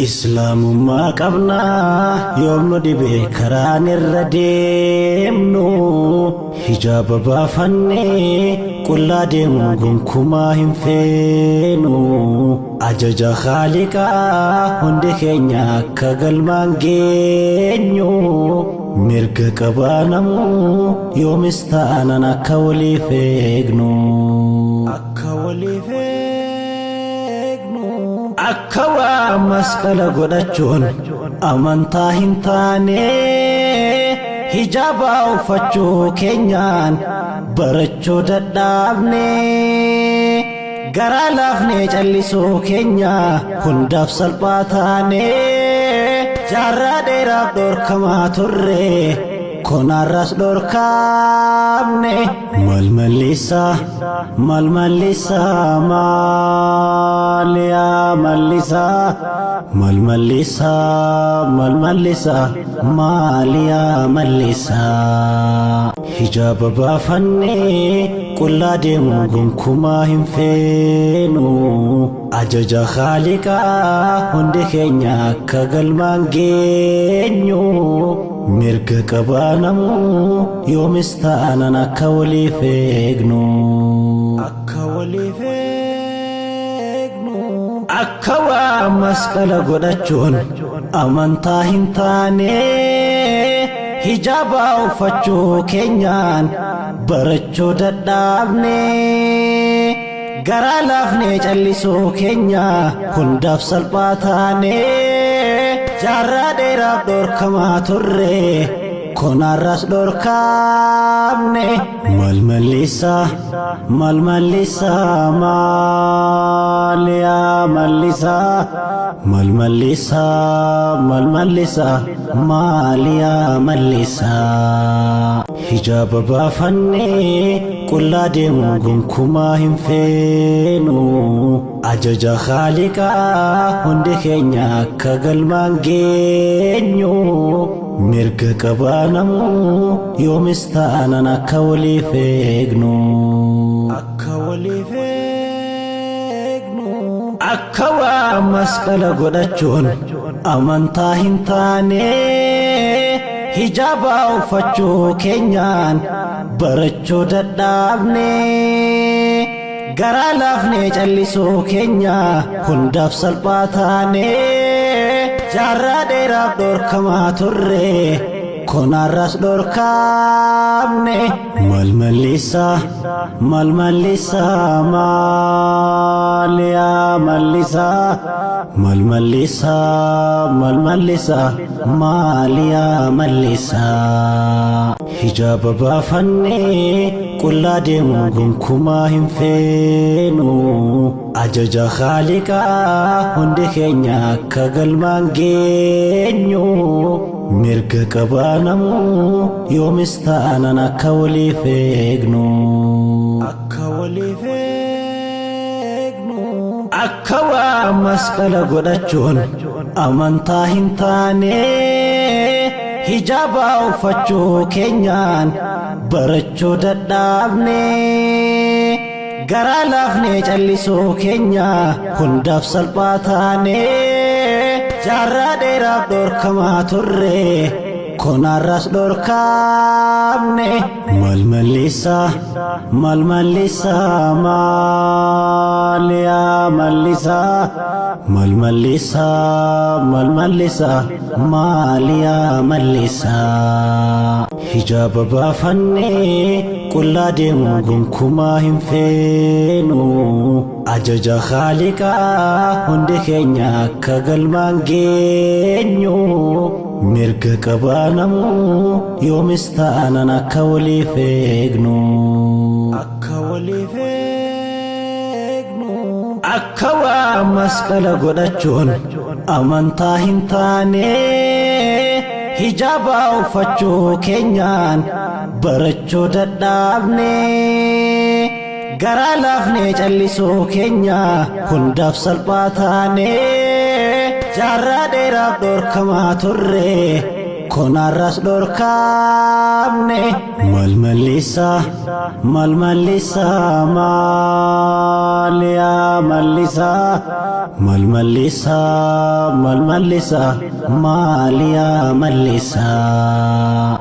Islaamummaa qabnaa yoom nu dhibe karaan irra deemnu, hijaaba baafannee qullaa deemu gonkumaa hin feenu. Ajaja Khaaliqaa hundi keenya akka galmaan geenyu, mirga qabaa namuu yoomis taanan akka waliif eegnu. Akka waliif eegnu. Akka waa masqala godhachuun amantaa hin taane, hijaaba uffachuu keenyaan barachuu dadhaabne, garaa laafnee callisuu keenya hundaaf salphaa taane, jaarraa dheeraaf dhorkamaa turre konaarras dhorkaamne. Malmallisaa malmallisaa maaliyaa mallisaa, malmallisaa malmallisaa maaliyaa mallisaa. Hijaaba baafannee qullaa deemu gonkumaa hin feenu. Ajaja Khaaliqaa hundi keenya akka galmaan geenyu, mirga qabaa namuu yoomis taanan akka waliif eegnu. Akka waliif eegnu. Akka waa masqala godhachuun amantaa hin taane, hijaaba uffachuu keenyaan barachuu dadhaabne, garaa laafnee callisuu keenya hundaaf salphaa taane, jaarraa dheeraaf dhorkamaa turre konaarras dhorkaamne. Malmallisaa malmallisaa maaliyaa mallisaa, malmallisaa malmallisaa maaliyaa mallisaa. Hijaaba baafannee qullaa deemu gonkumaa hin feenu. Ajaja Khaaliqaa hundi keenya akka galmaan geenyu, mirga qabaa namuu yoomis taanan akka waliif eegnu. Akka waliif eegnu. Akka waa masqala godhachuun amantaa hin taane, hijaaba uffachuu keenyaan barachuu dadhaabne, garaa laafnee callisuu keenya hundaaf salphaa taane, jaarraa dheeraaf dhorkamaa turre konaarras dhorkaamne. Malmallisaa malmallisaa maaliyaa mallisaa, malmallisaa malmallisaa maaliyaa mallisaa. Hijaaba baafannee qullaa deemu gonkumaa hin feenu. Ajaja Khaaliqaa hundi keenya akka galmaan geenyu, mirga qabaa namuu yoomis taanan akka waliif eegnu. Akka waliif eegnu. Akka waa masqala godhachuun amantaa hin taane, hijaaba uffachuu keenyaan barachuu dadhaabne, garaa laafnee callisuu keenya hundaaf salphaa taane, jaarraa dheeraaf dhorkamaa turre konaarras dhorkaamne. Malmallisaa malmallisaa maaliyaa mallisaa, malmallisaa malmallisaa maaliyaa mallisaa. Hijaaba baafannee qullaa deemu gonkumaa hin feenu. Ajaja Khaaliqaa hundi keenya akka galmaan geenyu, mirga qabaa namuu yoomis taanan akka waliif eegnu. Akka waliif eegnu. Akka waa masqala godhachuun amantaa hin taane, hijaaba uffachuu keenyaan barachuu dadhaabne, garaa laafnee callisuu keenya hundaaf salphaa taane, jaarraa dheeraaf dhorkamaa turre Konaarras dhorkaamne. Maal mallisaa maal mallisaa maaliyaa mallisaa maal mallisaa maal mallisaa maaliyaa mallisaa.